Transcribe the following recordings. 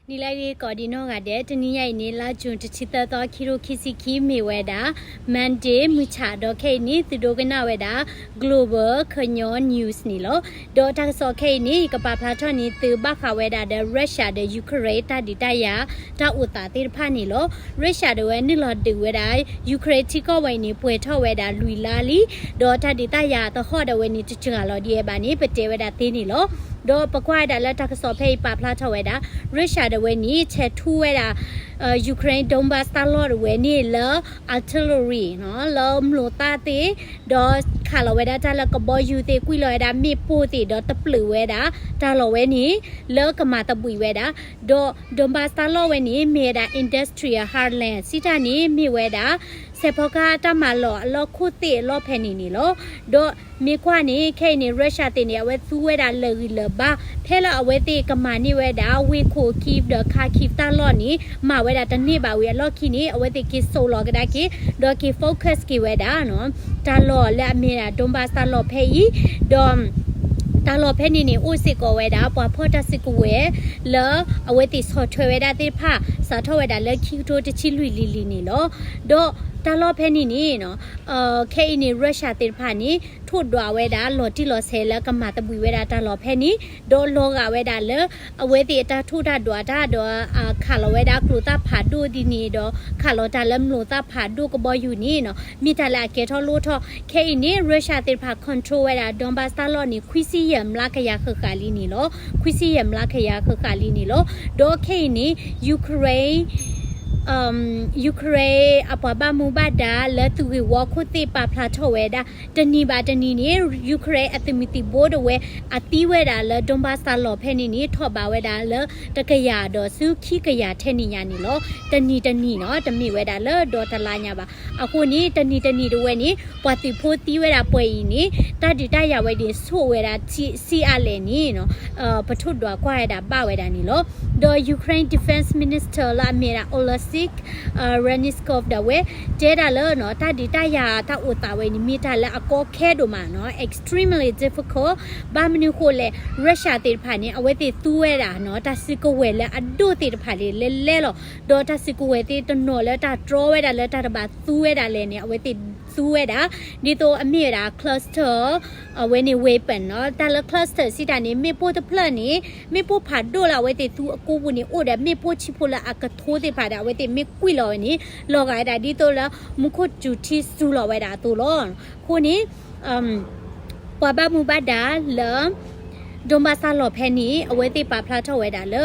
နံၤလၢအဂ့ၤကိးဒံးနီၢ်ဂၤဒဲး, တနံၤညါအံၤန့ၣ် လါ June တဆံသၢသီ ခံကထိခံဆံခံ မ့ၢ်ဝဲဒၣ် Monday မုၢ်ဆါ, ဒီးခဲအံၤန့ၣ် သုဒိကနၣ်ဝဲဒၣ် Global Kenya News န့ၣ်လီၤ. ဒီးတၢ်ကစီၣ်ခဲအံၤန့ၣ် ယကပာ်ဖျါထီၣ်န့ၢ်သုဘၣ်ဃးဝဲဒၣ်ဒီး Russia ဒီး Ukraine တၢ်ဒုးတၢ်ယၤ တၢ်အိၣ်သးသ့ၣ်တဖၣ်န့ၣ်လီၤ. Russia ဒီးဝဲနုာ်လီၤဒုးဝဲဒၣ် Ukraine ထံကီၢ်ဝဲအံၤန့ၣ် ပှဲၤထီၣ်ဝဲဒၣ်လွံၢ်လါလံ, ဒီးတၢ်ဒုးတၢ်ယၤသဟီၣ်ဒီးဝဲန့ၣ် တစှၤလီၤဒံးဝဲဘၣ်န့ၣ် ပတဲဝဲဒၣ်သ့န့ၣ်လီၤ. ဒီးပကွၢ်ဝဲဒၣ်လၢတၢ်ကစီၣ်ဖဲအံၤပာ်ဖျါထီၣ်ဝဲဒၣ် Russia ဒီးဝဲန့ၣ် ဆဲးထူဝဲဒၣ် Ukraine Donbas တၢ်လီၢ်ဒီးဝဲန့ၣ်လၢ artillery နီၤ လၢမျိာ်သၣ်သ့ၣ်, ဒီးခးလီၤဝဲဒၣ်တၢ်လၢကဘီယူၤသ့ၣ်, ကွံာ်လီၤဝဲဒၣ်မ့ၣ်ပိၢ်သ့ၣ်, ဒီးတပျုာ်ဝဲဒၣ်တၢ်လီၢ်ဝဲန့ၣ် လၢကမၤသဘှံးဝဲဒၣ်, ဒီး Donbas တၢ်လီၢ်ဝဲန့ၣ် မ့ၢ်ဝဲဒၣ် industrial heartland စံးတၢ်န့ၣ် မ့ၢ်ဝဲဒၣ် စဲးဖီကဟၣ်တၢ်မၤလီၢ်အလီၢ်ခိၣ်သ့ၣ်အလီၢ်ဖဲန့ၣ်န့ၣ်လီၤ. ဒီးမ့ၢ်ကွၢ်န့ၣ် ခဲအံၤန့ၣ် Russia သ့ၣ်န့ၣ် အဝဲသူဝဲဒၣ်လၢာ်ဂံၢ်လၢာ်ဘါ ဖဲလၢအဝဲသ့ၣ်ကမၤန့ၢ်ဝဲဒၣ် ဝ့ၢ်ခိၣ် Kyiv ဒီး Kharkiv တၢ်လီၢ်န့ၣ် မၤဝဲဒၣ်တန့ၢ်ဘၣ်ဝံၤအလီၢ်ခံန့ၣ် အဝဲသ့ၣ်က့ၤစိာ်လီၤကဒါက့ၤ ဒီးက့ၤ focus က့ၤဝဲဒၣ် တၢ်လီၢ်လၢအမ့ၢ်ဒၣ် Donbas တၢ်လီၢ်ဖဲအံၤ, ဒီး တၢ်လီၢ်ဖဲန့ၣ်န့ၣ် အိၣ်စ့ၢ်ကီးဝဲဒၣ် ပှၤဖီၣ်တၢ်စုကဝဲၤ လၢအဝဲသ့ၣ်ဆီၣ်ထွဲဝဲဒၣ်သ့ၣ်တဖၣ် စးထီၣ်ဝဲဒၣ်လၢခံကထိတဆံလွံၢ်လံၤလံၤန့ၣ်လီၤ. ဒီးတၢ်လီၢ်ဖဲန့ၣ်န့ၣ် ခဲအံၤန့ၣ် Russia သ့ၣ်တဖၣ်န့ၣ် ထိၣ်ဒွးဝဲဒၣ်လီၤတံၢ်လီၤဆဲးလၢကမၤသဘှံးဝဲဒၣ်တၢ်လီၢ်ဖဲန့ၣ်, ဒီးလီၤဂာ်ဝဲဒၣ်လၢ အဝဲသ့ၣ်အတၢ်ထိၣ်တၢ်ဒွးတၢ်ဒီး ခးလီၤဝဲဒၣ်ကျိၤသၣ်ဖးဒိၣ်ဒ်န့ၣ်ဒီး ခးလီၤတၢ်လၢမျိာ်သၣ်ဖးဒိၣ်ကဘီယူၤန့ၣ် မ့ၢ်တၢ်လၢအကဲထီၣ်လိၣ်ထီၣ်. ခဲအံၤန့ၣ် Russia သ့ၣ်တဖၣ် control ဝဲဒၣ် Donbas တၢ်လီၢ်န့ၣ် ခွံဆံယဲၢ်မျးကယၤဃၣ်ဃၣ်လံန့ၣ်လီၤ. ခွံဆံယဲၢ်မျးကယၤဃၣ်ဃၣ်လံန့ၣ်လီၤ. ဒီးခဲအံၤန့ၣ် Ukraine Ukraine အပှၤဘၣ်မူဘၣ်ဒါလၢသုးဂ့ၢ်ဝီခိၣ်သ့ၣ်ပာ်ဖျါထီၣ်ဝဲဒၣ် တနံၤဘၣ်တနံၤန့ၣ် Ukraine အသုးမုၢ်သံၣ်ဘိဒီးဝဲ အသံဝဲဒၣ်လၢ Donbas တၢ်လီၢ်ဖဲန့ၣ်န့ၣ် ထီၣ်ဘးဝဲဒၣ်လၢ တကယၤဒီးဆူခံကယၤထဲန့ၣ်ညါန့ၣ်လီၤ. တနံၤတနံၤနီၤ တမ့ၢ်ဝဲဒၣ်လၢဒီတလါညါဘၣ်. အဃိန့ၣ် တနံၤတနံၤတဝဲန့ၣ် ပှၤသုးဖိသံဝဲဒၣ်ပှဲၤအံၤန့ၣ် တၢ်ဒုးတၢ်ယၤဝဲန့ၣ် ဆိၣ်ဝဲဒၣ်ဆံးအါလဲၣ်န့ၣ် ပထိၣ်ဒွးကွၢ်ဝဲဒၣ်ဘၣ်ဝဲဒၣ်န့ၣ်လီၤ. ဒီး Ukraine Defense Minister လၢအမ့ၢ်ဒၣ် Oleksiy Reznikov ဒီးဝဲ တဲဒၣ်လၢ တၢ်ဒုးတၢ်ယၤတၢ်အိၣ်သးဝဲန့ၣ် မ့ၢ်တၢ်လၢအကီခဲဒိၣ်မးနီၤ extremely difficult. ဘၣ်မနုၤဃိလဲၣ် Russia သ့ၣ်တဖၣ်န့ၣ် အဝဲသ့ၣ်သူဝဲဒၣ်နီၤ တၢ်စုကဝဲၤလၢအဒိၣ်သ့ၣ်တဖၣ်န့ၣ် လဲၤလဲၤလီၤ. ဒီးတၢ်စုကဝဲၤသ့ၣ်တနီၤလၢတၢ်တြီဝဲဒၣ်လၢတၢ်တဘၣ်သူဝဲဒၣ်လဲၣ်န့ၣ် အဝဲသ့ၣ်သူဝဲဒၣ် ဒ်သိးအမ့ၢ်ဝဲဒၣ် cluster အဝဲန့ၣ် weapon နီၤ တၢ်လၢ cluster စံးတၢ်န့ၣ် မ့ၣ်ပိၢ်တဖျၢၣ်န့ၣ် မ့ၣ်ပိၢ်ဖးဒိၣ်လၢအဝဲသ့ၣ်သူအကိပူၤန့ၣ် အိၣ်ဒီးမ့ၣ်ပိၢ်ဆံးဖိလၢအကထိသ့ၣ်တဖၣ်ဒီး အဝဲသ့ၣ်မ့ၢ်ကွံာ်လီၤဝဲန့ၣ် လီၤဂာ်ဝဲဒၣ်ဒ်သိးလၢ မူခိၣ်စူၤထံစူၤလီၤဝဲဒၣ်အသိးလီၤ. အဃိန့ၣ် ပှၤဘၣ်မူဘၣ်ဒါလၢ Donbas တၢ်လီၢ်ဖဲန့ၣ် အဝဲသ့ၣ်ပာ်ဖျါထီၣ်ဝဲဒၣ်လၢ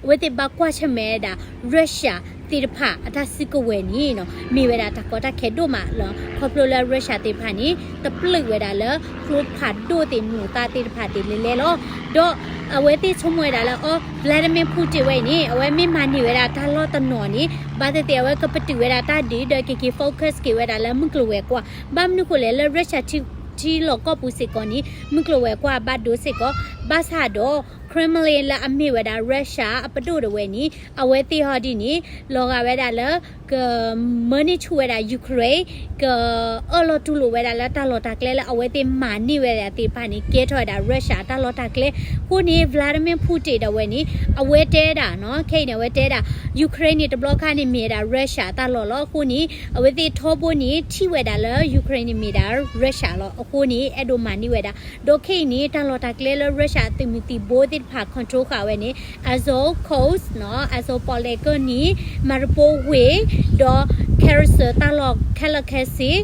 အဝဲသ့ၣ်ဘၣ်ကွၢ်ဆၢၣ်မဲာ်ဝဲဒၣ် Russia သ့ၣ်တဖၣ်အတၢ်စုကဝဲၤန့ၣ် မ့ၢ်ဝဲဒၣ်တၢ်ကီတၢ်ခဲဒိၣ်မးလီၤ. ခီဖျိလၢ Russia သ့ၣ်တဖၣ်န့ၣ် တပျုာ်ဝဲဒၣ်လၢကျိဖးဒိၣ်သ့ၣ် မျိာ်သၣ်သ့ၣ်တဖၣ်သ့ၣ်လဲၤလဲၤလီၤ. ဒီးအဝဲသ့ၣ်ဆိကမိၣ်ဝဲဒၣ်လၢ အီ Vladimir Putin ဝဲအံၤန့ၣ် အဝဲမ့ၢ်မၤန့ၢ်ဝဲဒၣ်တၢ်လီၢ်တနီၤန့ၣ် ဘၣ်သ့ၣ်သ့ၣ် အဝဲကပတုာ်ဝဲဒၣ်တၢ်ဒုး ဒီးကက့ၤ focus က့ၤဝဲဒၣ်လၢမုၢ်ကျိၤဝဲၤကွာ်. ဘၣ်မနုၤဃိလဲၣ် လၢ Russia ထံ ထံလီၢ်ကီၢ်ပူၤစ့ၢ်ကီးန့ၣ် မုၢ်ကျိၤဝဲၤကွာ်ဘၣ်ဒိစ့ၢ်ကီး ဘၣ်ဆၣ်ဒီး Kremlin လၢအမ့ၢ်ဝဲဒၣ် Russia အပဒိၣ်တဝဲန့ၣ် အဝဲသ့ၣ်ဟီဒ်န့ၣ် လီၤဂာ်ဝဲဒၣ်လၢ ကမၢန့ၢ်ဆူၣ်ဝဲဒၣ် Ukraine ကအၢၣ်လီၤတူၢ်လိာ်ဝဲဒၣ်လၢတၢ်လီၢ်တၢ်ကျဲလၢအဝဲသ့ၣ်မၤန့ၢ်ဝဲဒၣ်သ့ၣ်တဖၣ်န့ၣ် ကဲထီၣ်ဝဲဒၣ် Russia အတၢ်လီၢ်တၢ်ကျဲ. အဃိန့ၣ် Vladimir Putin တဝဲန့ၣ် အဝဲတဲဒၣ်နီၤ ခဲအံၤန့ၣ် အဝဲတဲဒၣ် Ukraine န့ၣ် တဘျီခါန့ၣ်မ့ၢ်ဝဲဒၣ် Russia အတၢ်လီၢ်လီၤ. အဃိန့ၣ် အဝဲသ့ၣ်ထီဘိန့ၣ် ထံၣ်ဝဲဒၣ်လၢ Ukraine န့ၣ်မ့ၢ်ဒၣ် Russia လီၤ. အဃိန့ၣ် အဲၣ်ဒိးမၤန့ၢ်ဝဲဒၣ် ဒီးခဲအံၤန့ၣ် တၢ်လီၢ်တၢ်ကျဲလၢ Russia အသုးမုၢ်သံၣ်ဘိသ့ၣ်တဖၣ် control ဃာ်ဝဲန့ၣ် Azov Coast နီၤ Azov ပီၣ်လဲၣ်ကၢၢ်နံၤ Mariupol ဝ့ၢ် ဒီး Kherson တၢ်လီၢ်ခဲလၢာ်ခဲဆ့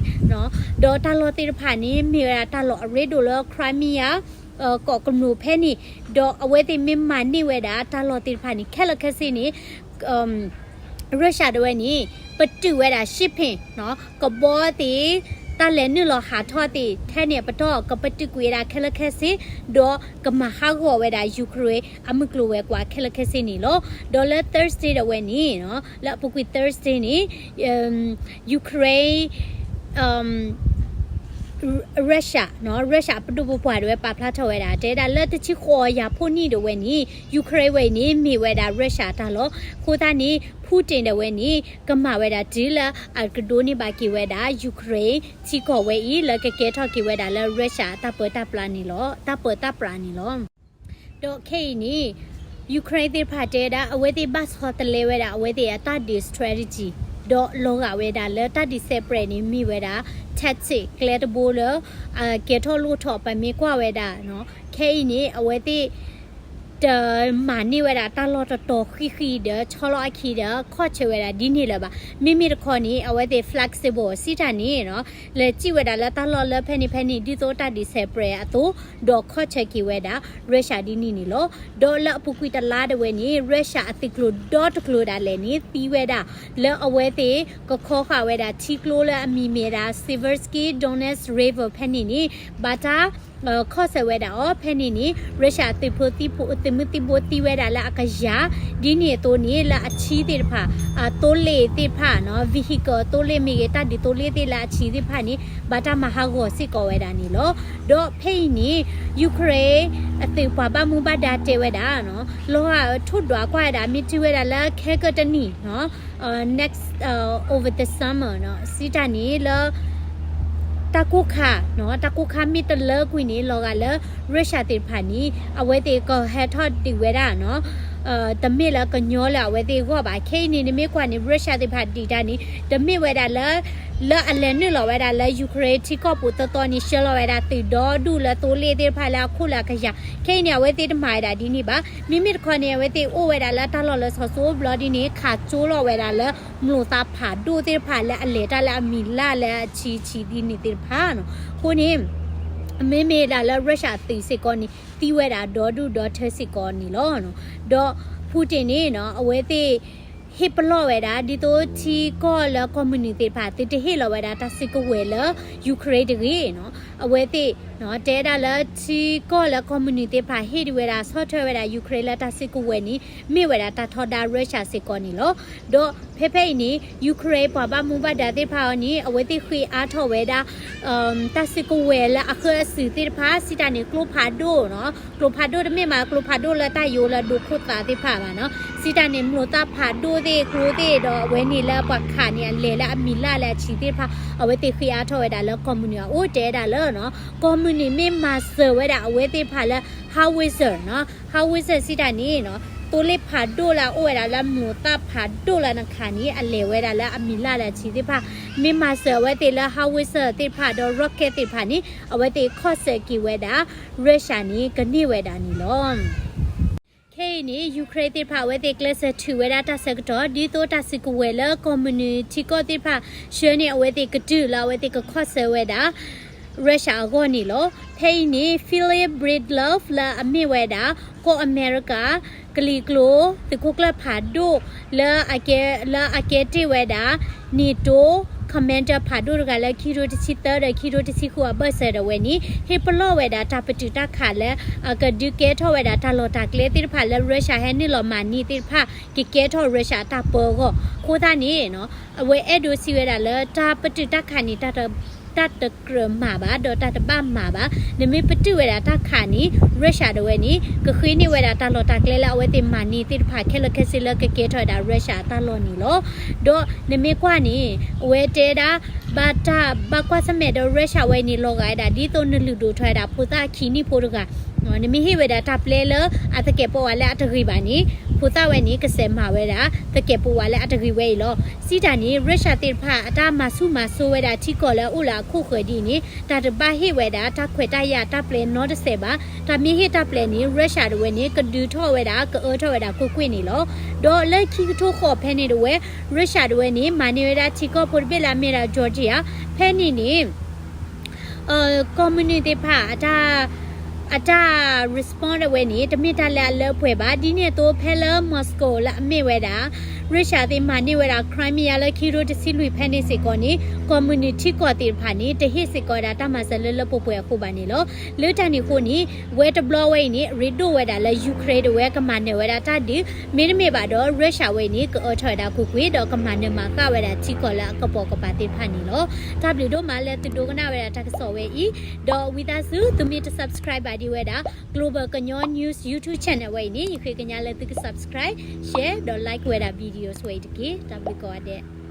ဒီးတၢ်လီၢ်သ့ၣ်တဖၣ်န့ၣ် မ့ၢ်ဝဲဒၣ်တၢ်လီၢ်အရ့ဒိၣ်လၢ Crimea ကီၢ်ကမျိၢ်ဖဲန့ၣ် ဒီးအဝဲသ့ၣ်မ့ၢ်မၤန့ၢ်ဝဲဒၣ်တၢ်လီၢ်သ့ၣ်တဖၣ်န့ၣ် ခဲလၢာ်ခဲဆ့န့ၣ် Russia တဝဲန့ၣ် ပတုာ်ဝဲဒၣ် shipping နီၤ ကဘီသ့ၣ် တၢ်လဲၤနုာ်လီၤဟးထီၣ်သ့ၣ် ထဲန့ၣ်အပတီၢ် ကပတုာ်ကွံာ်ဝဲဒၣ်ခဲလၢာ်ခဲဆ့ ဒီးကမၤဟးဂီၤဝဲဒၣ် Ukraine အမုၢ်ကျိၤဝဲၤကွာ်ခဲလၢာ်ခဲဆ့န့ၣ်လီၤ. ဒီးလၢ Thursday တဝဲန့ၣ် လၢအပူၤကွံာ် Thursday န့ၣ် Ukraine Russia နီၤ Russia အပဒိၣ်ပပှၢ်တဝဲပာ်ဖျါထီၣ်ဝဲဒၣ် တဲဒၣ်လၢတဆံဃိးယၤဖှိၣ်နံၣ်တဝဲန့ၣ် Ukraine ဝဲအံၤန့ၣ် မ့ၢ်ဝဲဒၣ် Russia အတၢ်လီၢ်. အဃိသတးန့ၣ် Putin တဝဲန့ၣ် ကမၤဝဲဒၣ်တုၤလၢအကဒိးန့ၢ်ဘၣ်က့ၤဝဲဒၣ် Ukraine ထံကီၢ်ဝဲအံၤ လၢကကဲထီၣ်က့ၤဝဲဒၣ်လၢ Russia အတၢ်ပၢတၢ်ပြးန့ၣ်လီၤ တၢ်ပၢတၢ်ပြးန့ၣ်လီၤ. ဒီးခဲအံၤန့ၣ် Ukraine သ့ၣ်တဖၣ်တဲဝဲဒၣ် အဝဲသ့ၣ်ဘၣ်ဆီတလဲဝဲဒၣ် အဝဲသ့ၣ်အတၢ်ဒုး strategy ဒီးလီၤဂာ်ဝဲဒၣ်လၢတၢ်ဒုးစဲးပြဲးန့ၣ် မ့ၢ်ဝဲဒၣ် tactic ကျဲတဘိလၢ ကဲထီၣ်လိၣ်ထီၣ် ပမ့ၢ်ကွၢ်ဝဲဒၣ်နီၤ ခဲအံၤန့ၣ် အဝဲသ့ၣ် တမၤန့ၢ်ဝဲဒၣ်တၢ်လီၢ်တတီၤဃံးဃံးဒီး ဆီလီၤအခံဒီး ခီၣ်ဆၢဝဲဒၣ်ဒ်န့ၣ်လၢၤဘၣ်. မ့မ့ၢ်တခီန့ၣ် အဝဲသ့ၣ် flexible စံးတၢ်န့ၣ်နီၤ လဲၤစံၣ်ဝဲဒၣ်လၢတၢ်လီၢ်လၢဖဲန့ၣ်ဖဲန့ၣ် ဒ်သိးတၢ်ဒုးစဲးပြဲးအသိး ဒီးခီၣ်ဆၢက့ၤဝဲဒၣ် Russia ဒ်န့ၣ်န့ၣ်လီၤ. ဒီးလၢအပူၤကွံာ်တလါဒၣ်ဝဲန့ၣ် Russia အသုးကျိၤဒီတကျိၤဒၣ်လဲာ်န့ၣ် သံဝဲဒၣ် လၢအဝဲသ့ၣ်ကခီဃာ်ဝဲဒၣ်ထံကျိလၢအမံၤမ့ၢ်ဒၣ် Seversky Donetsk River ဖဲန့ၣ်န့ၣ် ဘၣ်တၢ် ခီၣ်ဆၢဝဲဒၣ်အီၤ ဖဲန့ၣ်န့ၣ် Russia သုးဖိသံၣ်ဖိ သုးမုၢ်သံၣ်ဘိသံဝဲဒၣ်လၢအကယၤ ဒ်န့ၣ်အသိးန့ၣ် လၢအဆံသ့ၣ်တဖၣ် အသိလ့ၣ်သ့ၣ်တဖၣ်နီၤ vehicle သိလ့ၣ်မ့ၢ်ဂ့ၤ တၢ်ဒုးသိလ့ၣ်သ့ၣ်လၢအဆံသ့ၣ်တဖၣ်န့ၣ် ဘၣ်တၢ်မၤဟးဂီၤစ့ၢ်ကီးဝဲဒၣ်န့ၣ်လီၤ. ဒီးဖဲအံၤန့ၣ် Ukraine အသုးပှၤဘၣ်မူဘၣ်ဒါတဲဝဲဒၣ်နီၤ လီၤဂာ်ထိၣ်ဒွးကွၢ်ဝဲဒၣ် မ့ၢ်တုၤဝဲဒၣ်လၢခဲကတနံၤနီၤ next over the summer နီၤ စံးတၢ်န့ၣ်လၢ တၢ်ကိၢ်ခါနီၤ တၢ်ကိၢ်ခါမ့ၢ်တလၢကွံာ်န့ၣ် လီၤဂာ်လၢ Russia သ့ၣ်တဖၣ်န့ၣ် အဝဲသ့ၣ်ကဟဲထီၣ်ဒုးဝဲဒၣ်နီၤ တမ့ၢ်လၢကညီလၢအဝဲသ့ၣ်ဂီၢ်ဘၣ်. ခဲအံၤန့ၣ် နမ့ၢ်ကွၢ်န့ၣ် Russia သ့ၣ်တဖၣ်ဒုးတၢ်န့ၣ် တမ့ၢ်ဝဲဒၣ်လၢ လၢအလဲၤနုာ်လီၤဝဲဒၣ်လၢ Ukraine ထံကီၢ်ပူၤသီသီန့ၣ် ဆှၢလီၤဝဲဒၣ်သုးဒီဒူၣ်လၢသိလ့ၣ်သ့ၣ်တဖၣ်လၢအခိၣ်လၢအကယၤ ခဲအံၤန့ၣ် အဝဲသ့ၣ်တမၤဝဲဒၣ်ဒ်န့ၣ်ဘၣ်. မ့မ့ၢ်တခီန့ၣ် အဝဲသ့ၣ်အိၣ်ဝဲဒၣ်လၢတၢ်လီၢ်လၢစီၤစိဘျီဒ်န့ၣ် ခးကၠိလီၤဝဲဒၣ်လၢ မျိာ်သးဖးဒိၣ်သ့ၣ်တဖၣ်လၢအလဲၤတၢ်လၢအမံၤလၢ်လၢအဆံးဆံးဒ်န့ၣ်သ့ၣ်တဖၣ်နီၤ. အဃိန့ၣ် မ့မ့ၢ်ဒၣ်လၢ Russia သုးစ့ၢ်ကီးန့ၣ် သံဝဲဒၣ်ဒီဒူၣ်ဒီထၢစ့ၢ်ကီးန့ၣ်လီၤ. ဒီး Putin န့ၣ်နီၤ အဝဲသ့ၣ် ဟ့ၣ်ပလီၢ်ဝဲဒၣ် ဒ်သိးထံကီၢ်လၢကီၢ်မုၢ်နုာ်သ့ၣ်တဖၣ် သုတဟ့ၣ်လီၤဝဲဒၣ်တၢ်စုကဝဲၤလၢ Ukraine တဂ့ၤနီၤ. အဝဲသ့ၣ် တဲဒၣ်လၢထံကီၢ်လၢကီၢ်မုၢ်နုာ်သ့ၣ်တဖၣ် ဟ့ၣ်ဒုးဝဲဒၣ်ဆီၣ်ထွဲဝဲဒၣ် Ukraine လၢတၢ်စုကဝဲၤန့ၣ် မ့ၢ်ဝဲဒၣ်တၢ်ထီဒါ Russia စ့ၢ်ကီးန့ၣ်လီၤ. ဒီးဖဲဖဲအံၤန့ၣ် Ukraine ပှၤဘၣ်မူဘၣ်ဒါသ့ၣ်တဖၣ်အီၤန့ၣ် အဝဲသ့ၣ်ဃ့အါထီၣ်ဝဲဒၣ် တၢ်စုကဝဲၤလၢအဃၢအစုးသ့ၣ်တဖၣ် စံးတၢ်န့ၣ် ကျိဖးဒိၣ်နီၤ ကျိဖးဒိၣ်တမ့ၢ်မး ကျိဖးဒိၣ်လၢတၢ်ယိးလၢဒိးခိၣ်သးသ့ၣ်တဖၣ်ဘၣ်နီၤ စံးတၢ်န့ၣ် မျိာ်သးဖးဒိၣ်သ့ၣ်ကျိသ့ၣ် ဒီးအဝဲန့ၣ်လၢပှၤခးန့ၣ် အလဲၤလၢအမံၤလၢ်လၢအဆံးသ့ၣ်တဖၣ် အဝဲသ့ၣ်ဃ့အါထီၣ်ဝဲဒၣ်လၢကီၢ်မုၢ်နုာ်အအိၣ် တဲဒၣ်လၢနီၤ ကီၢ်မုၢ်နုာ်မ့ၢ်မၤစၢၤဝဲဒၣ်အဝဲသ့ၣ်တဖၣ်လၢ howitzer နီၤ howitzer စံးတၢ်န့ၣ်နီၤ သိလ့ၣ်ဖးဒိၣ်လၢအအိၣ်ဝဲဒၣ်လၢမျိာ်သးဖးဒိၣ်လၢနခးန့ၣ် အလဲၤဝဲဒၣ်လၢအမံၤလၢ်လၢအဆံးသ့ၣ်တဖၣ် မ့ၢ်မၤစၢၤအဝဲသ့ၣ်လၢ howitzer သ့ၣ်တဖၣ်ဒီး rocket သ့ၣ်တဖၣ်န့ၣ် အဝဲသ့ၣ်ခီၣ်ဆၢက့ၤဝဲဒၣ် Russia န့ၣ် ကန့ၢ်ဝဲဒၣ်န့ၣ်လီၤ. ခဲအံၤန့ၣ် Ukraine သ့ၣ်တဖၣ် အဝဲသ့ၣ်ကျဲးစၢးထုးဝဲဒၣ်တၢ်ဆၢကတီၢ် ဒ်သိးတၢ်စုကဝဲၤလၢကီၢ်မုၢ်နုာ်ထံကီၢ်သ့ၣ်တဖၣ် ဆှၢန့ၢ်အဝဲသ့ၣ်ကတုၤလၢအဝဲသ့ၣ်ကခီၣ်ဆၢဝဲဒၣ် Russia အဂီၢ်န့ၣ်လီၤ. ဖဲအံၤန့ၣ် Philip Breedlove လၢအမ့ၢ်ဝဲဒၣ် ကီၢ်အမဲရကၤ ကလံၤကျိၤ သုးခိၣ်ကျၢၢ်ဖးဒိၣ် လၢအကဲ လၢအကဲတ့ၢ်ဝဲဒၣ် NATO commander ဖးဒိၣ်တဂၤလၢခံကထိတဆံသၢဒီးခံကထိတဆံဃု အဘၢၣ်စၢၤဒၣ်ဝဲန့ၣ် ဟ့ၣ်ပလီၢ်ဝဲဒၣ်တၢ်ပတုာ်တၢ်ခးလၢ အကဒုးကဲထီၣ်ဝဲဒၣ်တၢ်လီၢ်တၢ်ကျဲသ့ၣ်တဖၣ်လၢ Russia ဟဲနုာ်လီၤမၤန့ၢ်သ့ၣ်တဖၣ် ကကဲထီၣ် Russia အတၢ်ပၢအဂီၢ် အဃိသတးန့ၣ် အဝဲအဲၣ်ဒိးစံးဝဲဒၣ်လၢ တၢ်ပတုာ်တၢ်ခးန့ၣ် တၢ်တကြၢးမၤဘၣ် ဒီးတၢ်တဘၣ်မၤဘၣ်. နမ့ၢ်ပတုာ်ဝဲဒၣ်တၢ်ခးန့ၣ် Russia ဒၣ်ဝဲန့ၣ် ကဃ့န့ၢ်ဝဲဒၣ်တၢ်လီၢ်တၢ်ကျဲလၢအဝဲသ့ၣ်မၤန့ၢ်သ့ၣ်တဖၣ်ခဲလၢာ်ခဲဆ့လၢကကဲထီၣ်ဝဲဒၣ် Russia အတၢ်လီၢ်န့ၣ်လီၤ. ဒီးနမ့ၢ်ကွၢ်န့ၣ် အဝဲတဲဒၣ် ဘၣ်တၢ်ဘၣ်ကွၢ်ဆၢၣ်မဲာ်ဒီး Russia ဝဲန့ၣ် လီၤဂာ်ဝဲဒၣ် ဒ်သိးနလုၢ်ဒိၣ်ထီၣ်ဝဲဒၣ် ဖိသၣ်ခံနံၣ်ဖိတဂၤ နမ့ၢ်ဟ့ၣ်ဝဲဒၣ်တၢ်ပျဲလၢအသကဲးပဝးလၢအတဂ့ၤဘၣ်န့ၣ် ဖိသၣ်ဝဲန့ၣ် ကစဲးမၤဝဲဒၣ် သကဲးပဝးလၢအတဂ့ၤဝဲအံၤလီၤ. စံးတၢ်န့ၣ် Russia သ့ၣ်တဖၣ် အတၢ်မၤဆူၣ်မၤစိဝဲဒၣ်ထံကီၢ်လၢအအိၣ်လၢအခိၣ်ဃၢၤဒ်အံၤန့ၣ် တၢ်တဘၣ်ဟ့ၣ်ဝဲဒၣ် တၢ်ခွဲးတၢ်ယာ်တၢ်ပျဲနီတစဲးဘၣ်. တၢ်မ့ၢ်ဟ့ၣ်တၢ်ပျဲန့ၣ် Russia ဒၣ်ဝဲန့ၣ် ကဒုးထီၣ်ဝဲဒၣ် ကအၢထီၣ်ဝဲဒၣ်ကွ့ၢ်ကွ့ၢ်န့ၣ်လီၤ. ဒီးလၢခံကထိဃိးဖဲန့ၣ်ဒၣ်ဝဲ Russia ဒၣ်ဝဲန့ၣ် မၤန့ၢ်ဝဲဒၣ်ထံကီၢ်ဖိတဘ့ၣ်လၢအမ့ၢ်ဒၣ် Georgia ဖဲန့ၣ်န့ၣ် ကီၢ်မုၢ်နုာ်သ့ၣ်တဖၣ် အတၢ် အတၢ် respond ဒၣ်ဝဲန့ၣ် တမ့ၢ်တၢ်လၢအလၢပှဲၤဘၣ်. ဒ်န့ၣ်အသိး ဖဲလၢ Moscow လၢအမ့ၢ်ဝဲဒၣ် Russia သ့ၣ်မၤန့ၢ်ဝဲဒၣ် Crimea လၢခံကထိတဆံလွံၢ်ဖဲန့ၣ်စ့ၢ်ကီးန့ၣ် ကီၢ်မုၢ်နုာ်ထံကီၢ်သ့ၣ်တဖၣ်န့ၣ် တဟ့ၣ်စ့ၢ်ကီးဝဲဒၣ်တၢ်မၤစၢၤလၢလၢပှဲၤပှဲၤအဃိဘၣ်န့ၣ်လီၤ. လၢတၢ်န့ၣ်အဃိန့ၣ် ဝဲတဘျီဝဲအံၤန့ၣ် အရ့ဒိၣ်ဝဲဒၣ်လၢ Ukraine ဒၣ်ဝဲကမၤနၢၤဝဲဒၣ်တၢ်ဒုး မ့တမ့ၢ်ဘၣ်ဒီး Russia ဝဲအံၤန့ၣ် ကအၢထီၣ်ဝဲဒၣ်ကွ့ၢ်ကွ့ၢ် ဒီးကမၤနၢၤမၤဃၣ်ဝဲဒၣ်ထံကီၢ်လၢအကပိာ်ကပၤသ့ၣ်တဖၣ်န့ၣ်လီၤ. တၢ်ဘျုးဒိၣ်မးလၢသုဒိကနၣ်ဝဲဒၣ်တၢ်ကစီၣ်ဝဲအံၤ, ဒီးဝံသးစူၤ သုမ့ၢ်တ subscribe ဘၣ်ဒံးဝဲဒၣ် Global ကညီ News YouTube Channel ဝဲအံၤန့ၣ် ယဃ့ကညးလၢသုက subscribe, share ဒီး like ဝဲဒၣ် videos ဝဲအံၤတက့ၢ်. တၢ်ဘျုးကိးဂၤဒဲး.